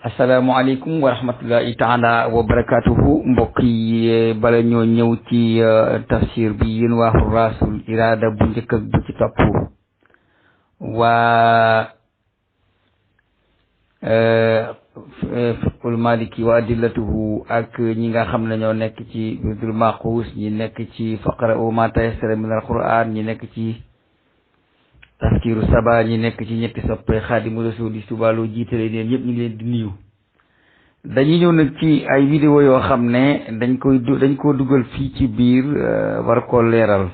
asalaamaaleykum wa rahmatullahi taala wa barakatuhu mbokk yi bala ñoo ñëw ci tafsir bi yéen waa Xuraasul Iraada bu njëkk ak bu ci topp waa fiqhul maliki wa adillatuhu ak ñi nga xam ne ñoo nekk ci Wirdul Maxuus ñi nekk ci faqra'u ma tayassara min al-Qur'an ñi nekk ci tafkiru saba ñi nekk ci ñetti soppe Xaadimu Rasuul di subalu jiitale leen ñëpp ñu ngi leen di nuyu. dañuy ñëw nag ci ay vidéo yoo xam ne dañ koo dugal fii ci biir war koo leeral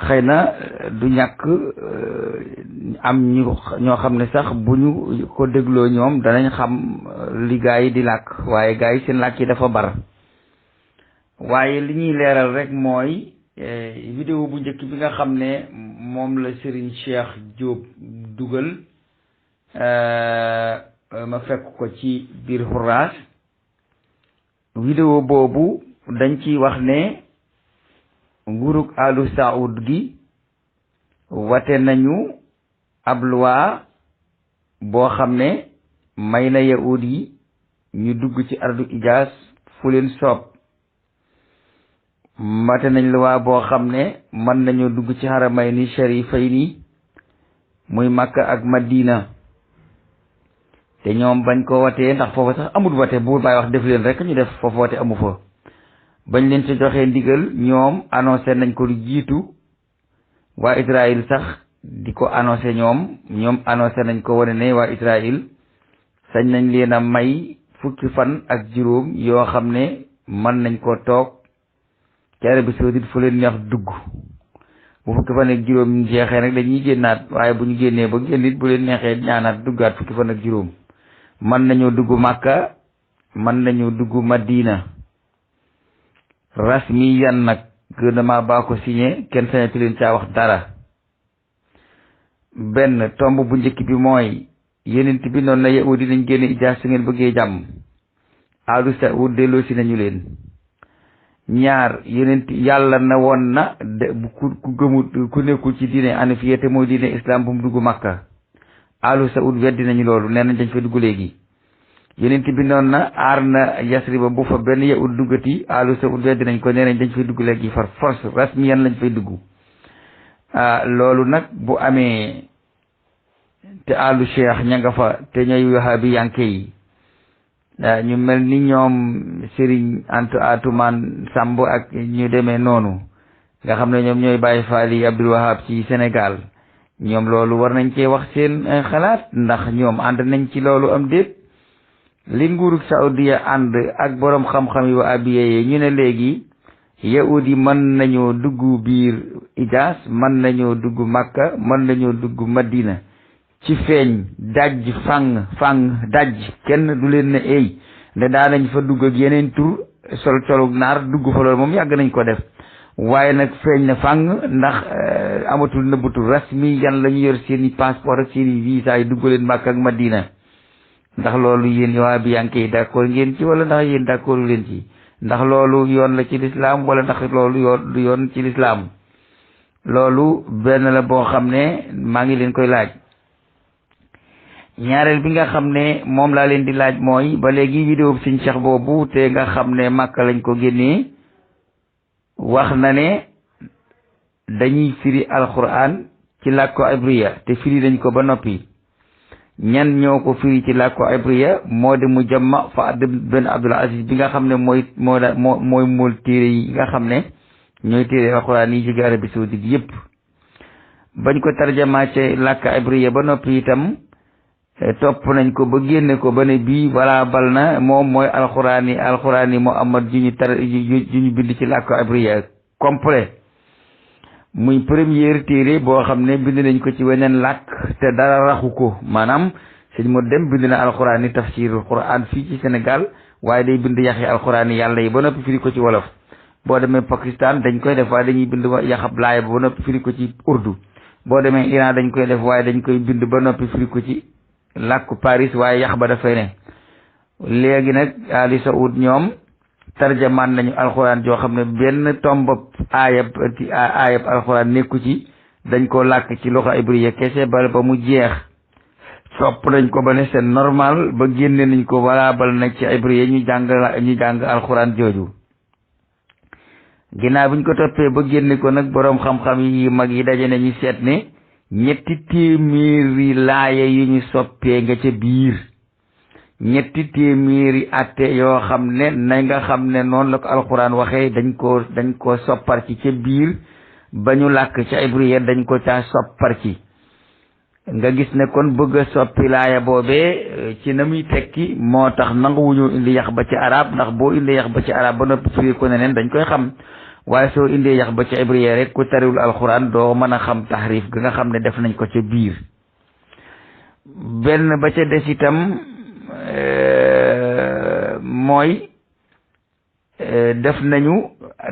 xëy na du ñàkk am ñoo xam ne sax bu ñu ko dégloo ñoom danañ xam li gaa yi di làkk waaye gaa yi seen làkk yi dafa bar waaye li ñuy leeral rek mooy vidéo bu njëkk bi nga xam ne moom la Serigne Cheikh Diop dugal ma fekk ko ci biir Xuraas vidéo boobu dañ ci wax ne nguurug Alu Saoud gi wate nañu ab loi boo xam ne may na yahud yi ñu dugg ci ardu Ijaas fu leen soob mate nañ loi boo xam ne mën nañoo dugg ci xaramayni sharifayni muy Makka ak Madina te ñoom bañ ko watee ndax foofu sax amul wate buur baay wax def leen rek ñu def foofu wate amu fa bañ leen ci joxee ndigal ñoom annoncé nañ ko lu jiitu waa Israël sax di ko annoncé ñoom annoncé nañ ko wane ne waa Israël sañ nañ leen a may fukki fan ak juróom yoo xam ne mën nañ ko toog ci Arabie Saoudite fu leen neex dugg bu fukki fan ak juróom jeexee nag dañuy génnaat waaye bu ñu génnee ba génn it bu leen neexee ñaanaat duggaat fukki fan ak juróom mën nañoo dugg Makka mën nañoo dugg Madina rasmi yan nag gouvernement baa ko signé kenn sañatu leen caa wax dara. benn tomb bu njëkk bi mooy yenent bi noonu na yahudi nañ génne Ijaas su ngeen bëggee jàmm Alu Saoud delloo si nañu leen. ñaar yenent yàlla na woon na ku gëmut ku nekkul ci diine hanafiya te mooy diine islam bu mu dugg Makka Alu Saoud weddi nañu loolu nee nañ dañ fa dugg léegi. yenent bi noonu na aar na Yasriba bu fa benn yahud duggati Alu Saoud weddi nañ ko nee nañ dañ fay dugg léegi far force rasmiyan lañ fay dugg. loolu nag bu amee te Alu Cheikh ña nga fa te ñooy wahabi yanke yi ñu mel ni ñoom Serigne Atumaan Samb ak ñu demee noonu nga xam ne ñoom ñooy Baye Fall Abdul Wahab ci Sénégal ñoom loolu war nañ cee wax seen xalaat ndax ñoom ànd nañ ci loolu am déet li nguurug Saudiya ànd ak borom xam-xam yi wa abiye ñu ne léegi yahud yi mën nañoo dugg biir Ijaas mën nañoo dugg Makka mën nañoo dugg Madina ci feeñ dajj fang dajj kenn du leen ne ey ne daa nañ fa dugg ak yeneen tur sol colug naar dugg fa loolu moom yàgg nañ ko def waaye nag feeñ na fang ndax amatul nëbbutu rasmi yan la ñu yor seen i passeport ak seen i visa yi dugg leen Makka ak Madina ndax loolu yéen waa bi yaa ngi koy d'accord ngeen ci wala ndax yéen d'accordu leen ci ndax loolu yoon la ci lislaam wala ndax loolu du yoon ci lislaam loolu benn la boo xam ne maa ngi leen koy laaj. ñaareel bi nga xam ne moom laa leen di laaj mooy ba léegi vidéo bi Sëñ Cheikh boobu te nga xam ne Makka lañ ko génnee wax na ne dañuy firi alquran ci làkku ibriya te firi dañ ko ba noppi ñan ñoo ko firi ci làkku ibriya moo di Mujamma Fahd Ben Abdul Aziz bi nga xam ne mooy mool téere yi nga xam ne ñooy téere alquran yi jóge Arabie Saoudite yépp bañ ko tarjamaa ci làkku ibriya ba noppi itam topp nañ ko ba génne ko ba ne bii wala bal na moom mooy alxuraan yi Muhammad ju ñu bind ci làkku ibriya complet muy première téere boo xam ne bind nañ ko ci weneen làkk te dara raxu ko maanaam sëñ mo dem bind na alxuraan yi tafsirul quran fii ci Sénégal waaye day bind yaxi alxuraan yi yàlla yi ba noppi firi ko ci wolof boo demee Pakistan dañ koy def waaye dañuy bind yaxab laay ba noppi firi ko ci urdu boo demee Iran dañ koy def waaye dañ koy bind ba noppi firi ko ci làkku Paris waaye yax ba dafay ne léegi nag Ali Saoud ñoom tarjamaan nañu alxuraan joo xam ne benn tombab aayab alxuraan nekku ci dañ ko làkk ci loxo ibriya kese ba mu jeex sopp nañ ko ba ne c'est normal ba génne nañ ko valable na ci hébreu ñu jàng alxuraan jooju. ginnaaw biñ ko toppee ba génne ko nag boroom xam-xam yi mag yi daje nañu seet ne 300 laaya yu ñu soppee nga ca biir 300 atte yoo xam ne na nga xam ne noonu la ko alxuraan waxee dañ ko soppar ci ca biir ba ñu làkk ca hébreu dañ ko caa soppar ci. nga gis ne kon bëgg a soppi laaya boobee ci na muy tekki moo tax nanguwuñu indi yax ba ci arab ndax boo indee yax ba ci arab ba noppi firi ko neneen dañ koy xam waaye soo indee yax ba ci hébreu rek ku tariwul alxuraan doo mën a xam taxrif ga nga xam ne def nañ ko ca biir. benn ba ca des itam mooy def nañu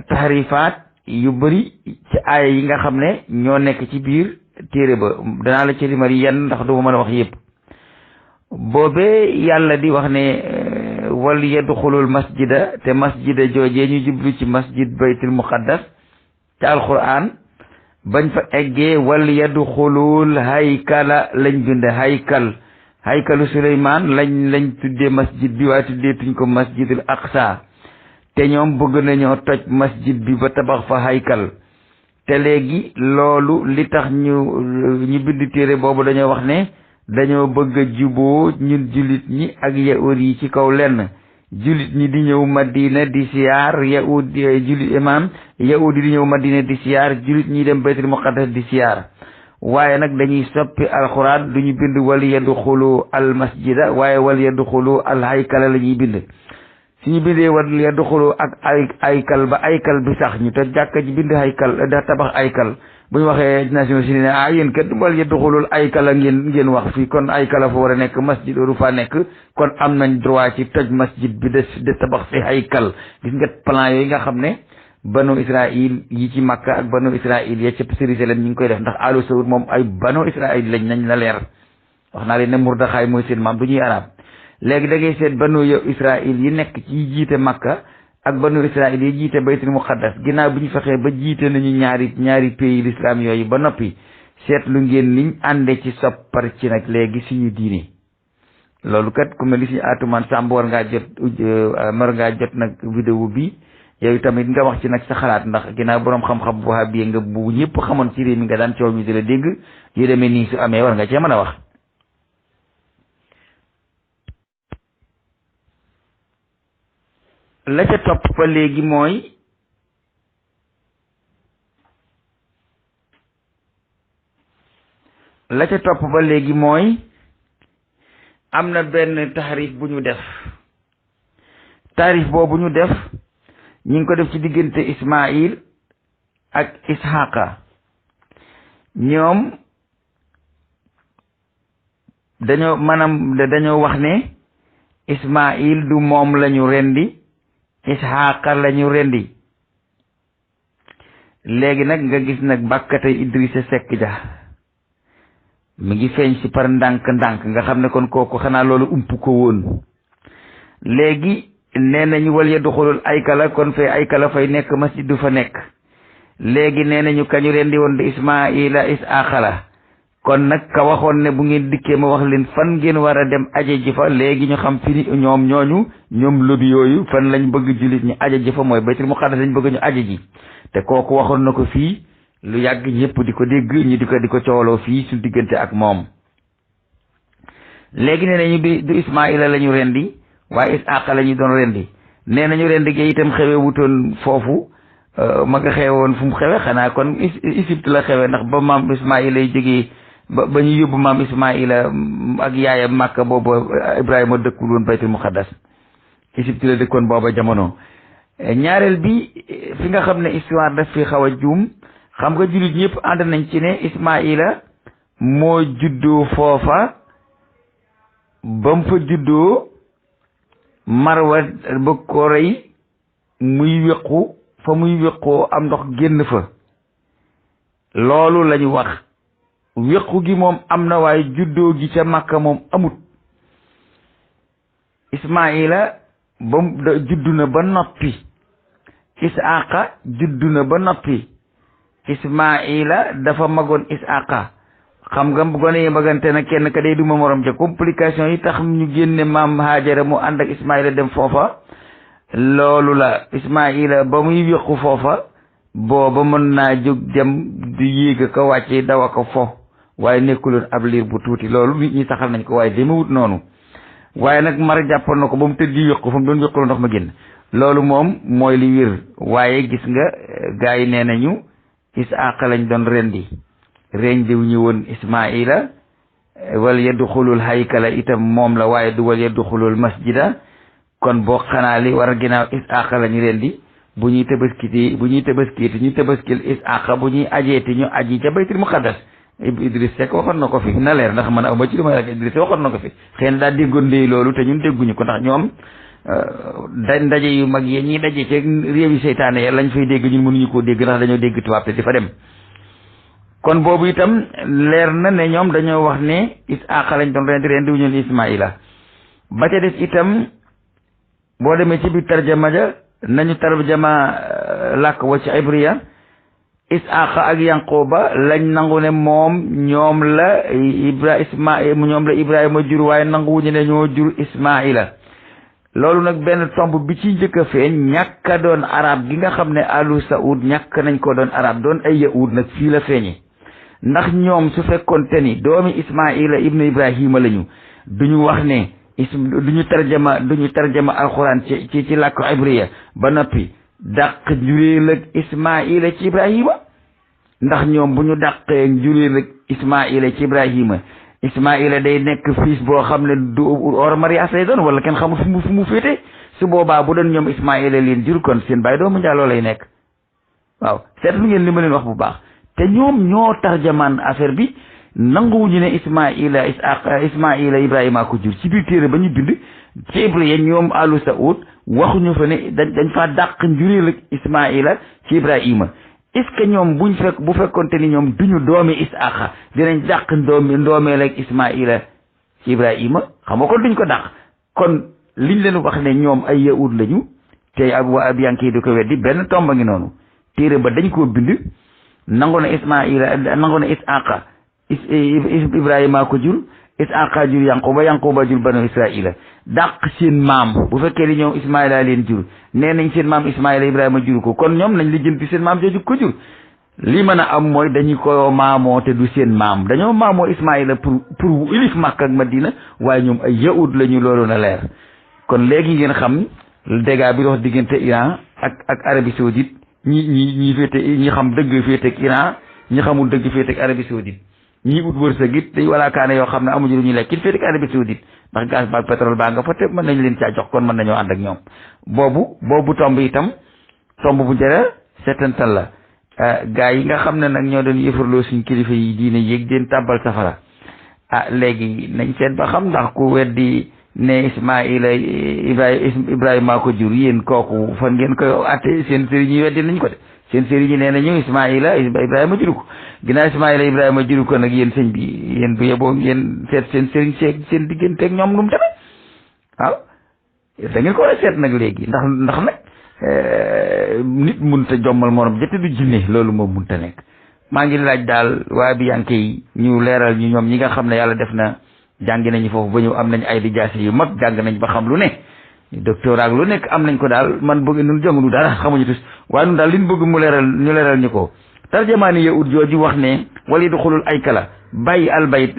taxrifaat yu bari ci aaya yi nga xam ne ñoo nekk ci biir téere ba danaa la ci limar yenn ndax du ma mën a wax yépp. boobee yàlla di wax ne wal yadxulul masjida te masjida joojee ñu jublu ci masjid baytul muqaddas ci alquran bañ fa eggee wal yadxulul haykala lañ bind haykalu Suleymaan lañ tuddee masjid bi waaye tuddee tuñ ko masjidul aqsa te ñoom bëgg nañoo toj masjid bi ba tabax fa haykal. te léegi loolu li tax ñu bind téere boobu dañoo wax ne dañoo bëgg a juboo ñun jullit ñi ak yahud yi ci kaw lenn jullit ñi di ñëw Madina di siyaar yahud jullit yahud yi di ñëw Madina di siyaar jullit ñi dem baytul muqaddas di siyaar waaye nag dañuy soppi alxuraan duñu bind wal yadxulu al masjida waaye wal yadxulu al haykala la ñuy bind. suñu bindee wal yadxulu ak aykal ba aykal bi sax ñu te jàkka ji bind haykal da tabax aykal bu ñu waxee Nations Unies ne yéen kat wal yadxulul aykala ngeen wax fii kon aykala fa war a nekk masjid waru fa nekk kon am nañ droit ci toj masjid bi de tabax fi haykal. gis nga plan yooyu nga xam ne banu Israël yi ci Makka ak banu Israël ya ca Jérusalem ñu ngi koy def ndax Alu Saoud moom ay banu Israël lañ nañ la leer wax naa leen ne Murdaxaay mooy seen maam du ñuy arab. léegi da ngay seet banu Israël yi nekk ci jiite Makka ak banu Israël yi jiite baytul muqaddas ginnaaw bi ñu fexee ba jiite nañu ñaari pays l'islam yooyu ba noppi seetlu ngeen niñ ànde ci soppar ci nag léegi suñu diine. loolu kat ku mel ni suñu Atumaan Samb war ngaa jot nag vidéo bi yow tamit nga wax ci nag sa xalaat ndax ginnaaw boroom xam-xam bu wahabi nga bu ñëpp xamoon ci réew mi nga daan coow ñu di la dégg yu demee nii su amee war nga cee mën a wax. la ca topp ba léegi mooy am na benn taxrif bu ñu def taxrif boobu ñu def ñu ngi ko def ci diggante Ismaïl ak Ishaqa ñoom dañoo wax ne Ismaïl du moom lañu rendi Ishaqa lañu rendi. léegi nag nga gis nag bàkkatay Idrissa Seck ja mi ngi feeñ ci par ndànk-ndànk nga xam ne kon kooku xanaa loolu ump ko woon. léegi nee nañu wal yadxulul aykala kon fay aykala fay nekk masjid du fa nekk. léegi nee nañu kañu rendi woon de Ismaïla Ishaqa la kon nag ka waxoon ne bu ngeen dikkee ma wax leen fan ngeen war a dem aje ji fa léegi ñu xam fi ni ñoom lobby yooyu fan lañ bëgg jullit ñu aje ji fa mooy baytul muqaddas lañ bëgg ñu aje ji te kooku waxoon na ko fii lu yàgg ñëpp di ko dégg ñu di ko coowaloo fii su diggante ak moom. léegi nee nañu du Ismaïla la ñu rendi waaye Ishaqa la ñu doon rendi nee nañu rendi gi itam xewe wutoon foofu ma nga xewe woon fu mu xewe xanaa kon Égypte la xewe ndax ba maam Ismaïla lay jógee ba ñu yóbbu maam Ismaïla ak yaayam Makka boobu Ibrahima dëkkul woon baytul muqaddas Égypte la dëkkoon booba jamono. ñaareel bi fi nga xam ne histoire daf fi xaw a juum xam nga jullit ñëpp ànd nañ ci ne Ismaïla moo juddoo foofa ba mu fa juddoo Marwa ba ko rey muy wéqu fa muy wéqoo am ndox génn fa loolu lañu wax. wéqu gi moom am na waaye juddoo gi ca Makka moom amut. Ismaïla ba juddu na ba noppi Ishaqa juddu na ba noppi Ismaïla dafa magoon Ishaqa xam nga gone yi magante nag kenn ka day duma morom ca complication yi tax ñu génne maam Haajara mu ànd ak Ismaïla dem foofa loolu la Ismaïla ba muy yëqu foofa booba mën naa jóg dem di yéeg ko wàcce dawa ko fo waaye nekkuloon ab liir bu tuuti loolu nit ñi saxal nañ ko waaye demewut noonu waaye nag mar jàppoon na ko ba mu tëdd di yëqu fa mu doon yëquloo ndox ma génn loolu moom mooy li wér waaye gis nga gaa yi nee nañu Isaaqa lañ doon rendi wu ñu woon Ismaïla wal yadxulul haykala itam moom la waaye du wal yadxulul masjida kon boo xanaa li war a ginnaaw Isaaqa lañu rendi bu ñuy tabaskiti ñu tabaskil Isaaqa bu ñuy ajeeti ñu aji ca baytul muqaddas Idriss Seck waxoon na ko fi na leer ndax man aw ma ci lu ma rek Idriss waxoon na ko fi xëy na daa déggoon ndey loolu te ñun dégguñu ko ndax ñoom ndaje yu mag yi ñuy daje ci réewi seytaane ya lañ fay dégg ñun mënuñu koo dégg ndax dañoo dégg tubaab te di fa dem kon boobu itam leer na ne ñoom dañoo wax ne Isaaqa lañ doon rendi wu ñu Ismaïla ba ca des itam boo demee ci biir tarjama ja nañu tarjama làkk wa ci ibriya Isaaqa ak Yanqooba lañ nangu ne ñoom la Ibrahima jur waaye nanguwuñu ne ñoo jur Ismaïla loolu nag benn tomb bi ci njëkk a feeñ ñàkk a doon arab gi nga xam ne alu saoud ñàkk nañ ko doon arab doon ay yahud nag fii la feeñe ndax ñoom su fekkoon te ni doomi Ismaïla ibnu Ibrahima lañu duñu wax ne duñu tarjama alxuraan ci làkku ibriya ba noppi dàq njureel ak Ismaïla ci Ibrahima ndax ñoom bu ñu dàqee njureel ak Ismaïla ci Ibrahima Ismaïla day nekk fils boo xam ne du or mariage lay doon wala kenn xamul fu mu féete su boobaa bu doon ñoom Ismaïla leen jur kon seen baay doomu njaaloo lay nekk waaw seetlu ngeen li ma leen wax bu baax te ñoom ñoo tarjamaan affaire bi nanguwuñu ne Ismaïla Ibrahima ko jur ci biir téere ba ñu bind ci Ibrahima ñoom alu saoud waxuñu fa ne dañ faa dàq njureel ak Ismaïla ci Ibrahima est-ce que ñoom bu fekkonte ni ñoom duñu doomi Isaaqa dinañ dàq ndoomeel ak Ismaïla ci Ibrahima xam nga kon duñ ko dàq kon liñ leen wax ne ñoom ay yahud lañu te ab yanki di ko weddi benn tomba ngi noonu téere ba dañ koo bind nangu na Isaaqa Ibrahima ko jur Isaaqa jur Yanqooba jur banu Israila dàq seen maam bu fekkee ni ñoom Ismaïla leen jur nee nañ seen maam Ismaïla Ibrahima jur ko kon ñoom nañ li jënti seen maam jooju ko jur li mën a am mooy dañu ko maamoo te du seen maam dañoo maamoo Ismaïla pour ilif Makka ak Madina waaye ñoom ay yahud lañu loolu na leer kon léegi ngeen xam dégâts bi dox diggante Iran ak Arabie Saoudite ñi xam dëgg féete ak Iran ñi xamul dëgg féete ak Arabie Saoudite ñii ut wërsëg it te walaakaane yoo xam ne amuñu lu ñuy lekk it féete ak Arabie Saoudite ndax gaz ba pétrole baa nga fa te mën nañ leen caa jox kon mën nañoo ànd ak ñoom boobu tomb itam tomb bu jëra seetantal la gaa yi nga xam ne nag ñoo doon yëfarloo suñ kilifa yi diine yéeg den tàbbal safara léegi nañ seet ba xam ndax ku weddi ne Ismaïla Ibrahima ko jur yéen kooku fan ngeen koy atte seen sëriñ yi weddi nañ ko de seen sëriñ yi nee nañu Ismaïla Ibrahima juru ko ginnaaw Ismaïla Ibrahima juru ko nag yéen sëñ bi yéen bu yeboo ngeen seet seen sëriñ seen digganteeg ñoom nu mu demee waaw da ngeen ko war a seet nag léegi ndax nag nit munta jommal morom jëtte du jinne loolu moom munta nekk maa ngi laaj daal waa bi yanke yi ñu leeral ñu ñoom ñi nga xam ne yàlla def na jàngi nañu foofu ba ñëw am nañ ay lijaasa yu mag jàng nañ ba xam lu ne docteur ak lu nekk am nañ ko daal man bëgg nun jàngunu dara xamuñu tus waaye nun daal liñ bëgg ñu leeral ñu ko tarjamaani yahud jooju wax ne wala yadxulul aykala bàyyi albayt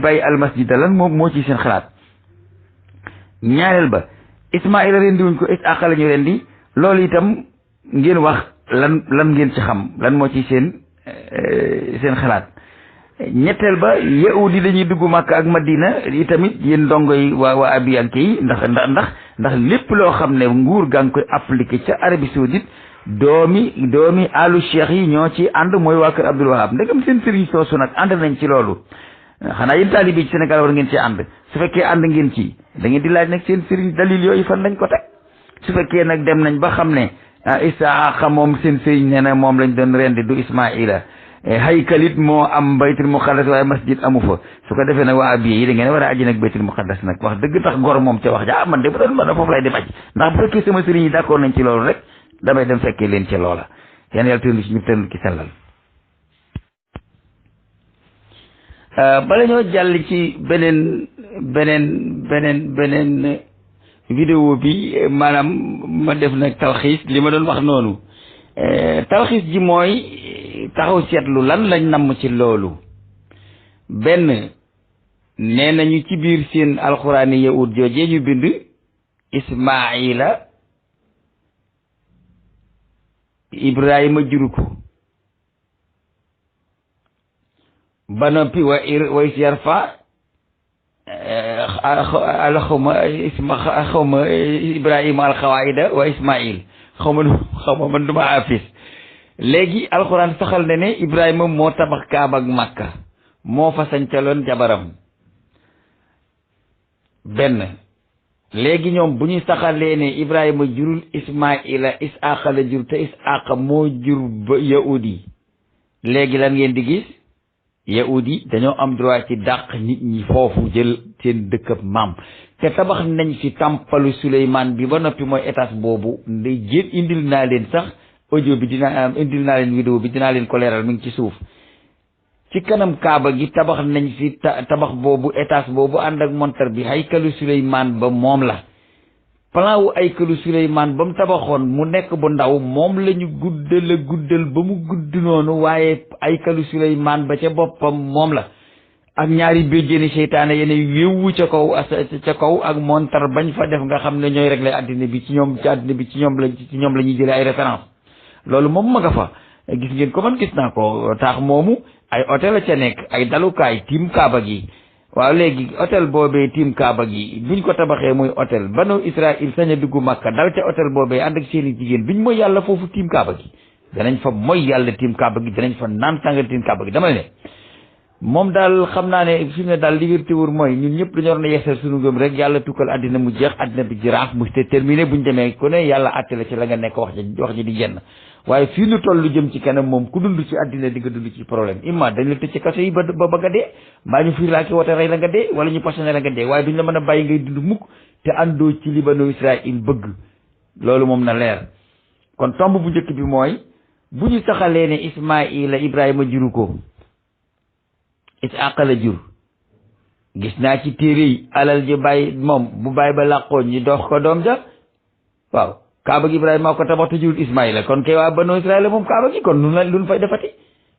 bàyyi almasjida lan moo ci seen xalaat ñaareel ba Ismaïla rendi wuñ ko Isaaqa la ñu rendi loolu itam ngeen wax lan ngeen ci xam lan moo ci seen xalaat ñetteel ba yahudi dañuy dugg Makka ak Madina itamit yéen ndongo yi waa abiyanke yi ndax lépp loo xam ne nguur gaa ngi koy appliqué ca Arabie Saoudite doomi alu cheikh yi ñoo ci ànd mooy waa kër Abdul Wahab ndegam seen sëriñ soosu nag ànd nañ ci loolu xanaa yéen taalibe ci Sénégal war ngeen ci ànd su fekkee ànd ngeen ci da ngeen di laaj nag seen sëriñ dalil yooyu fan lañ ko teg su fekkee nag dem nañ ba xam ne Isaaqa moom seen sëriñ nee na moom lañ doon rendi du Ismaïla haykalit moo am baytul muqaddas waaye masjid amu fa su ko defee nag waa abiye yi da ngeen war a aji nag baytul muqaddas nag wax dëgg tax gor moom ca wax ja man de bu doon mën a foofu lay dem aji ndax bu fekkee sama sëriñ yi d'accord nañ ci loolu rek damay dem fekkee leen ci loola yan yàlla tëndu ci ñu tëndu ci sellal bala ñoo jàll ci beneen vidéo bi maanaam ma def nag talxiis li ma doon wax noonu talxiis ji mooy taxaw seetlu lan lañ namm ci loolu. benn nee nañu ci biir seen alxuraani yahud joojee ñu bind Ismaila Ibrahima juru ko ba noppi wa is yarfa xawma Ibrahima alxawaida wa Ismail xawma man duma afis. léegi alxuraan saxal na ne Ibrahima moo tabax Kaaba ak Makka moo fa sancaloon jabaram benn. léegi ñoom bu ñu saxalee ne Ibrahima jurul Ismaila Isaaqa la jur te Isaaqa moo jur ba yahudi léegi lan ngeen di gis yahudi dañoo am droit ci dàq nit ñi foofu jël seen dëkkab maam te tabax nañ fi tàmpalu Suleymaan bi ba noppi mooy étage boobu nday jël indil naa leen sax audio bi indil naa leen vidéo bi dinaa leen ko leeral mi ngi ci suuf. ci kanam kaaba gi tabax nañ fi tabax boobu étage boobu ànd ak montar bi haykalu Suleymaan ba moom la plan wu haykalu Suleymaan ba mu tabaxoon mu nekk bu ndaw moom la ñu guddal ba mu gudd noonu waaye haykalu Suleymaan ba ca boppam moom la ak ñaari béjjéeni seytaane yene wéewu ca kaw ak montar bañ fa def nga xam ne ñooy régler àddina bi ci ñoom la ñuy jëlee ay référence loolu moom ma nga fa gis ngeen ko man gis naa ko taax moomu ay hôtel a ca nekk ay dalukaay tiim kaaba gi waaw léegi hôtel boobee tiim kaaba gi buñ ko tabaxee muy hôtel banu Israël sañ a dugg Makka dal ca hôtel boobee ànd ak seeni jigéen biñ mooy yàlla foofu tiim kaaba gi danañ fa mooy yàlla tiim kaaba gi danañ fa naan tàngal tiim kaaba gi dama ne moom daal xam naa ne fi mu ne daal liberté wur mooy ñun ñëpp dañoo war na yeesal suñu ngëm rek yàlla tukkal àddina mu jeex àddina bi jiraaf mu te terminé buñ demee ku ne yàlla àtte la ci la nga nekk wax ji di jenn waaye fii nu toll lu jëm ci kanam moom ku dund ci àddina di nga dund ci problème imma dañ la tëj ci kaso yi ba bëgg a dee mbaa ñu fii laa ki wote rey la nga dee wala ñu passionné la nga dee waaye duñ la mën a bàyyi ngay dund mukk te àndoo ci li banu Israël bëgg loolu moom na leer. kon tomb bu njëkk bi mooy bu ñu saxalee ne Ismaila Ibrahima juru ko Isaaqa la jur gis naa ci téere yi alal ji bàyyi moom bu bàyyi ba làqoo ñi dox ko doom ja waaw kaaba gi Ibrahima moo ko tabax te jurul Ismaila kon kay waa banu Israël moom kaaba gi kon lu fay defati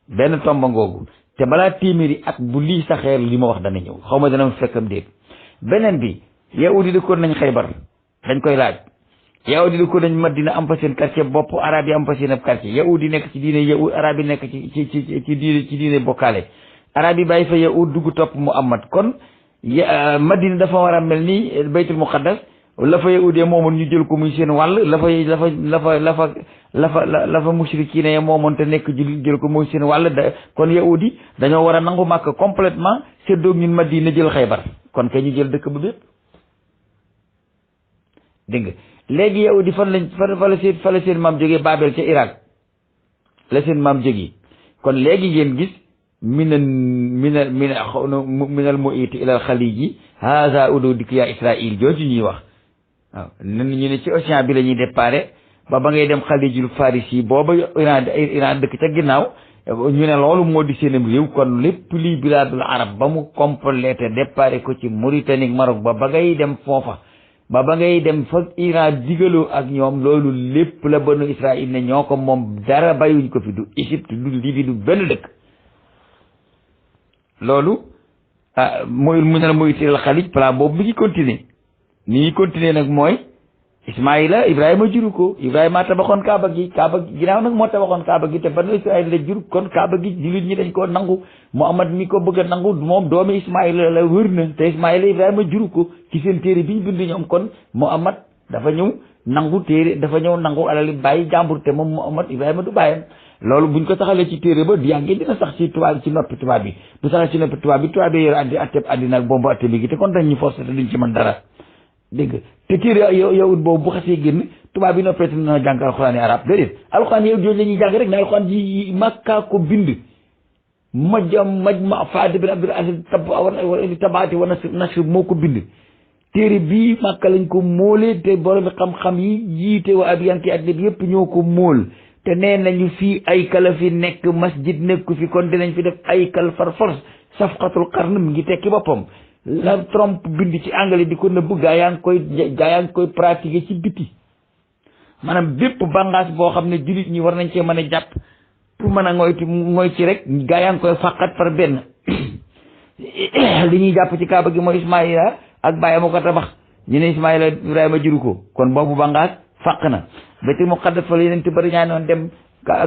benn tomba ngoogu te balaa téeméeri at bu lii saxeer li ma wax dana ñëw xaw ma dana fekkam déet. beneen bi yahudi dëkkoon nañ Xaybar dañ koy laaj yahudi dëkkoon nañ Madina am fa seen quartier bopp arab yi am fa seen ab quartier yahudi nekk ci diine yahud arab yi nekk ci diine bokkaale arab yi bàyyi fa yahud dugg topp Muhammad kon Madina dafa war a mel ni baytul muqaddas la fa yahudee moomoon ñu jël ko muy seen wàll la fa mushrikiina ya moomoon te nekk jullit jël ko muy seen wàll kon yahudi dañoo war a nangu Makka complètement seddoog ñun Madina jël Xaybar kon kay ñu jël dëkk ba bépp dégg nga léegi yahudi fa la seen maam jógee Babel ca Irak la seen maam jógee kon léegi ngeen gis minal mu'iti ilal xaliji haza udo dikk yaa Israël jooju ñuy wax waaw nan ñu ne ci océan bi la ñuy déparé ba ngay dem xalijul farisi booba Iran dëkk ca ginnaaw ñu ne loolu moo di seenam réew kon lépp lii bilaadul arab ba mu complété déparé ko ci Mauritanie Maroc ba ngay dem foofa ba ngay dem fa Iran digaloo ak ñoom loolu lépp la banu Israël ne ñoo ko moom dara bayuñ ko fi du Égypte du Libye du benn dëkk loolu mooy mu ne la muy tiral xalij plan boobu mi ngi continuer ni ngi continuer nag mooy Ismaila Ibrahima juru ko Ibrahima tabaxoon kaaba gi ginnaaw nag moo tabaxoon kaaba gi te banu Israël la jur kon kaaba gi jullit ñi dañ koo nangu Muhammad mi ko bëgg a nangu moom doomi Ismaila la wër na te Ismaila Ibrahima juru ko ci seen téere bi ñu bind ñoom kon Muhammad dafa ñëw nangu alali bàyyi jàmbur te moom Muhammad Ibrahima du bàyyam loolu buñ ko saxalee ci téere ba di yàggee dina sax ci tubaab ci noppi tubaab bi bu saxee ci noppi tubaab bi yor atteb àddina ak bombu atte bi gi te kon dañ ñu forcé te duñ ci mën dara dégg nga te téere yow boobu bu xasee génn tubaab bi noppee te na jàng alxuraan arab déedéet alxuraan yow jooju la ñuy jàng rek ne alxuraan ji Makka ko bind ma Fahd bin Abdul Aziz tabaati wa nasr moo ko bind téere bii Makka lañ ko móolee te borom xam-xam yi jiite waa abiyanki àddina bi yëpp ñoo ko móol te nee nañu fii ay kala fi nekk masjid nekku fi kon dinañ fi def ay kal far force safqatul qarn mi ngi tekki boppam. la Trump bind ci anglais di ko nëbb gaa yaa ngi koy pratiquer ci biti maanaam bépp bàngaas boo xam ne jullit ñi war nañ cee mën a jàpp pour mën a ngoy ci rek gaa yaa ngi koy fàqat par benn li ñuy jàpp ci kaaba gi mooy Ismaïla ak bàyyi ma ko tabax ñu ne Ismaïla Ibrahima juru ko kon boobu bàngaas fàq na baytul muqaddas fa la yeneen te bëri ñaa noon dem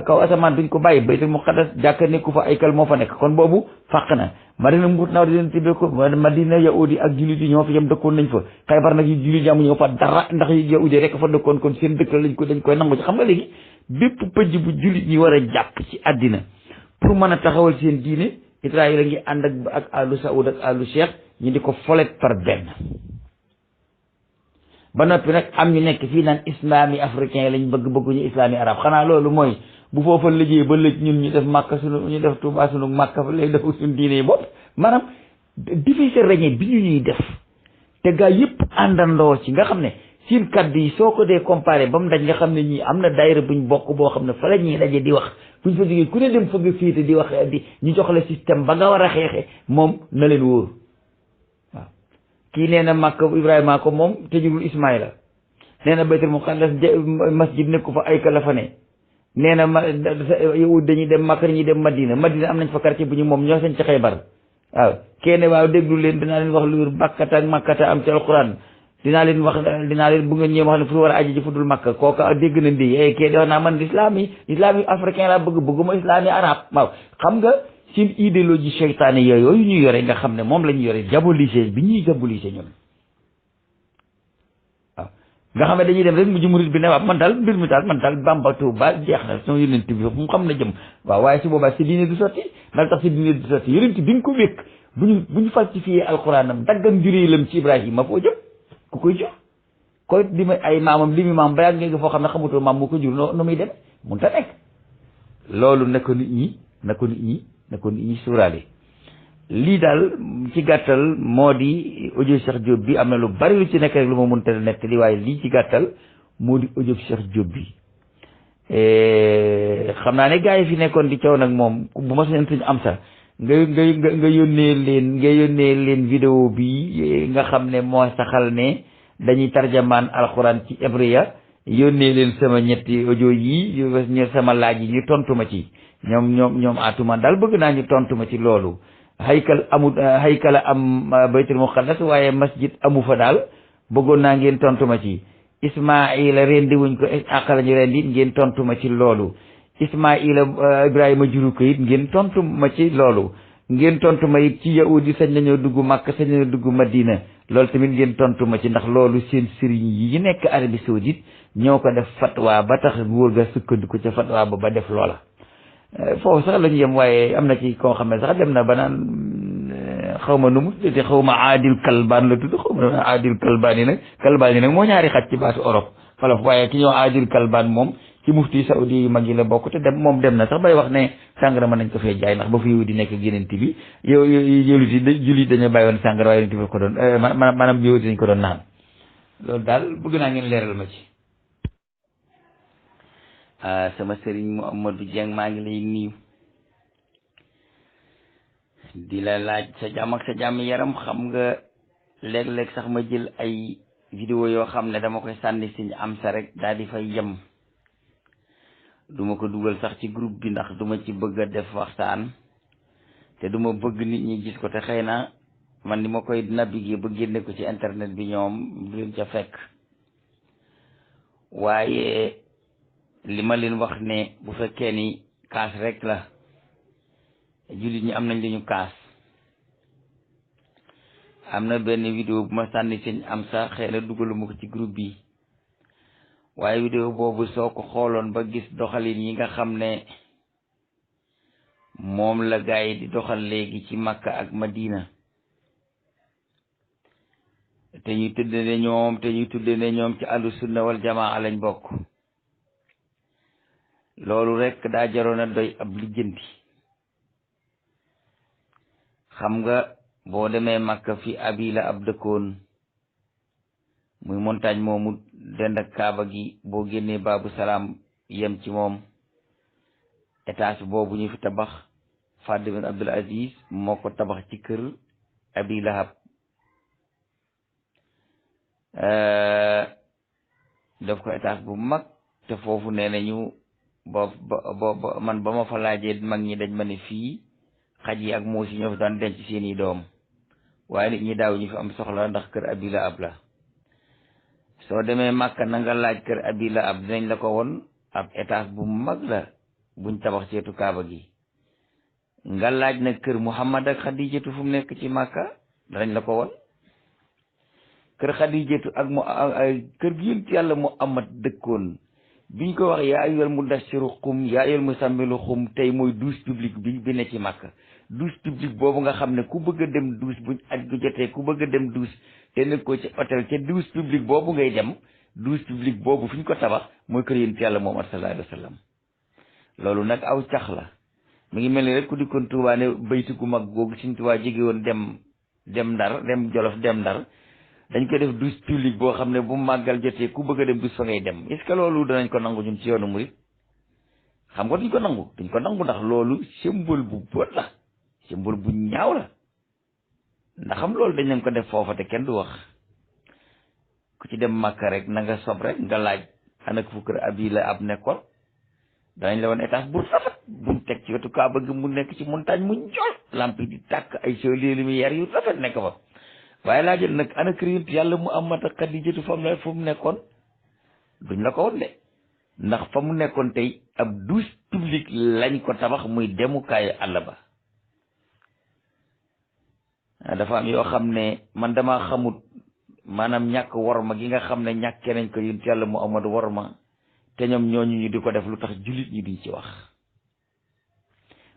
kaw asamaan duñ ko bàyyi baytul muqaddas jàkka nekku fa ay kal moo fa nekk kon boobu fàq na Madina mut naw di leen tibbee ko Madina yahudi ak jullit yi ñoo fa yem dëkkoon nañ fa Xaybar nag yi jullit yi amuñu fa dara ndax yahudi rek fa dëkkoon kon seen dëkk lañ koy nangu ci xam nga léegi bépp pëj bu jullit ñi war a jàpp ci àddina pour mën a taxawal seen diine Israël a ngi ànd ak àllu Saoud ak àllu Cheikh ñu di ko folet par benn ba noppi nag am ñu nekk fii naan islami africain lañ bëgguñu islami arab xanaa loolu mooy bu foofa lëjee ba lëj ñun ñu def màkka ñu def Tuubaa sunu màkka fa lay def suñu diine yi bopp maanaam diviser régner bi ñu ñuy def te gaa yëpp àndandoo ci nga xam ne seen kaddu yi soo ko dee comparé ba mu daj nga xam ne ñii am na daayira buñ bokk boo xam ne fa la ñuy daje di wax buñ fa jógee ku ne dem fa nga féete di wax di ñu jox la système ba nga war a xeexe moom na leen wóor waaw kii nee na Makka Ibrahima ko moom te jugul Ismaïla nee na Baytul Muqaddas masjid nekku fa ay kala fa ne nee na yow dañuy dem Makka dañuy dem Madina am nañ fa quartier bu ñu moom ñoo sañ ci Xaybar waaw kenn waaw déglu leen dinaa leen wax lu wér Bakkata ak Makkata am ci alquran dinaa leen bu ngeen ñëw wax ne fu war a aji ji fu dul Makka kooka dégg na ndi kii di wax naa man islam yi africain laa bëgguma islam yi arab waaw xam nga seen idéologie seytaane yooyu ñu yore nga xam ne moom la ñu yore diaboliser bi ñuy diaboliser ñun waaw nga xam ne dañuy dem rek mujj murid bi ne waaw man daal mbir mi daal man daal Bamba Tuuba jeex na sama yonent bi mu xam na jëm waaw waaye su boobaa si diine du sotti ndax tax si diine du sotti yonent bi nga ko wékk bu ñu falsifié alxuraanam daggam juréelam ci Ibrahima foo jëm ku koy jox koy di ma ay maamam li mu maam ba yàgg nga foo xam ne xamutoo maam moo ko jur no muy dem mun ta nekk loolu na ko nit ñi suuraale lii daal ci gàttal moo di audio Cheikh Diop bi am na lu bari lu ci nekk rek lu ma mënta nekk li waaye lii ci gàttal moo di audio Cheikh Diop bi xam naa ne gars yi fi nekkoon di coow nag moom bu ma sañoon suñu am sax nga yónnee leen vidéo bi nga xam ne moo saxal ne dañuy tarjamaan alxuraan ci hébriya yónnee leen sama ñetti audio yi sama laaj yi ñu tontu ma ci ñoom atuma daal bëgg naa ñu tontu ma ci loolu haykala am baytul muqaddas waaye masjid amu fa daal bëggoon naa ngeen tontu ma ci Ismaïla rendi wuñ ko àq la ñu rendi ngeen tontu ma ci loolu Ismaïla Ibrahima juru ko it ngeen tontu ma ci loolu ngeen tontu ma it ci yahudi sañ nañoo dugg Makka sañ nañoo dugg Madina loolu tamit ngeen tontu ma ci ndax loolu seen sëriñ yi nekk Arabie Saoudite ñoo ko def fatwa ba tax góor ga sukkandiku ca fatwa ba def loola foofu sax la ñu yem waaye am na ci koo xam ne sax dem na ba naan xaw ma nu mu tuddati xaw ma aadil kalbaan la tudd xaw ma aadil kalbaan yi nag moo ñaari xaj ci baatu Europe falof waaye ki ñoo aadil kalbaan moom ci mufti saudi yu mag yi la bokk te dem na sax bay wax ne sàngara mën nañ ko fee jaay ndax ba fi di nekk génanti bi yow jullit dañoo bàyyi woon sàngara waaye yonent bi ko doon maanaam yow dañ ko doon naan loolu daal bëgg naa ngeen leeral ma ci sama sëriñ Mouhamadou Dieng maa ngi lay nuyu di la laaj sa jàmm ak sa jàmm yaram xam nga léeg-léeg sax ma jël ay vidéo yoo xam ne dama koy sànni siñ am sa rek daal di fay yem duma ko dugal sax ci groupe bi ndax duma ci bëgg a def waxtaan te duma bëgg nit ñi gis ko te xëy na man ni ma koy naviguer ba génne ko ci internet bi ñoom du leen ca fekk waaye li ma leen wax ne bu fekkee ni kaas rek la jullit ñi am nañ li ñu kaas am na benn vidéo bu ma sànni seen am sax xëy na dugaluma ko ci groupe bi waaye vidéo boobu soo ko xooloon ba gis doxalin yi nga xam ne moom la gaa yi di doxal léegi ci Makka ak Madina te ñuy tudde ne ñoom ci ahlu sunna wal jamaa lañ bokk loolu rek daa jaroon a doy ab lijjanti xam nga boo demee Makka fi Abila ab dëkkoon muy montagne moomu dend ak Kaaba gi boo génnee Baabu Salaam yem ci moom étage boobu ñu fi tabax Fahd bin Abdul Aziz moo ko tabax ci kër Abi Lahab def ko étage bu mag te foofu nee nañu ba man ba ma fa laajee mag ñi dañ ma ne fii xaj yi ak muus yi ñoo fi daan denc seeni doom waaye nit ñi daaw ñu fi am soxla ndax kër Abi Lahab la soo demee Màkka na nga laaj kër Abi Lahab dinañ la ko won ab étage bu mag la buñ tabax ceetu Kaaba gi nga laaj na kër Muhammad ak Xadijatu fu mu nekk ci Màkka danañ la ko won kër Xadijatu ak kër gi yonent yàlla Muhammad dëkkoon biñ ko wax yaa ayyuhal mudassiru xum yaa ayyuhal musammilu xum tey mooy douche publique bi ne ci Màkka douche publique boobu nga xam ne ku bëgg a dem douche buñ aj gu jotee ku bëgg a dem douche te nekk ko ci hôtel ca douche publique boobu ngay dem douche publique boobu fi ñu ko tabax mooy kër yonent yàlla Muhammad sallallahu alayhi wa sallam loolu nag aw cax la mi ngi mel ni rek ku dikkoon Tuubaa ne bayti gu mag googu Sëñ Tuubaa jóge woon dem Ndar dem Jolof dem Ndar dañ ko def douche publique boo xam ne bu màggal jotee ku bëgg a dem douche fa ngay dem est-ce que loolu danañ ko nangu ñun ci yoonu murit xam nga duñ ko nangu ndax loolu symbole bu bon la symbole bu ñaaw la ndax xam loolu dañ leen ko def foofa te kenn du wax ku ci dem Màkka rek na nga sob rek nga laaj ana fu kër Abi Lahab nekkoon danañ la woon étage bu rafet buñ teg ci wetu Kaaba gi mu nekk ci montagne mu njool lamp yi di tàkk ay soli lumière yu rafet nekk fa waaye laa jël nag ana kër yonent yàlla Muhammad ak Xadijatu fu mu nekkoon duñ la ko woon de ndax fa mu nekkoon tey ab douche publique lañ ko tabax muy demukaayu àll ba dafa am yoo xam ne man dama xamut maanaam ñàkk worma gi nga xam ne ñàkkee nañ ko yonent yàlla Muhammad worma te ñoom ñooñu ñu di ko def lu tax jullit ñi duñ ci wax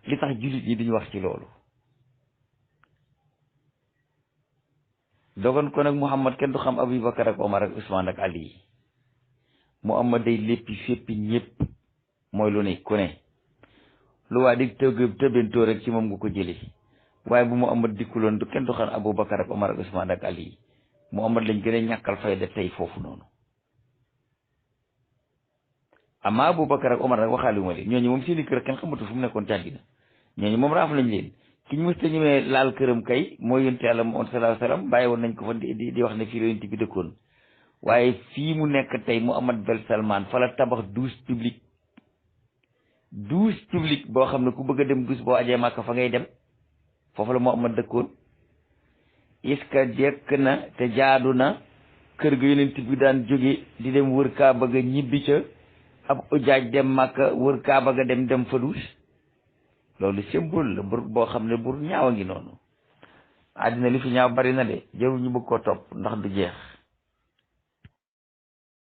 li tax jullit ñi duñ wax ci loolu dogon ko nag Muhammad kenn du xam Abubakar ak Omar ak Usmaan ak Ali Muhammad day léppi féppi ñëpp mooy lu ne ku ne lu waa di tëbentoo rek ci moom nga ko jële waaye bu Muhammad dikkuloon du kenn du xam Abubakar ak Omar ak Usmaan ak Ali Muhammad lañ gën a ñàkkal fayda tey foofu noonu amma Abubakar ak Omar nag waxaale wu ma leen ñooñu moom seeni kër kenn xamatu fu mu nekkoon ci àddina ñooñu moom raaf lañ leen ki ñu mës ta ñëwee laal këram kay mooy yonent yàlla Muhammad sallallahu alayhi wa sallam bàyyi woon nañ ko fa di wax ne fii la yonent bi dëkkoon waaye fii mu nekk tey Mohammed Ben Salman fa la tabax douche publique boo xam ne ku bëgg a dem douche boo ajee Màkka fa ngay dem foofu la Mohammed dëkkoon est-ce que jekk na te jaadu na kër ga yonent bi daan jóge di dem wër Kaaba ga ñibbi ca ab ujaaj dem Màkka wër Kaaba ga dem fa douche loolu symbole la boo xam ne bur ñaaw a ngi noonu àddina li fi ñaaw bari na de jarul ñu bëgg koo topp ndax du jeex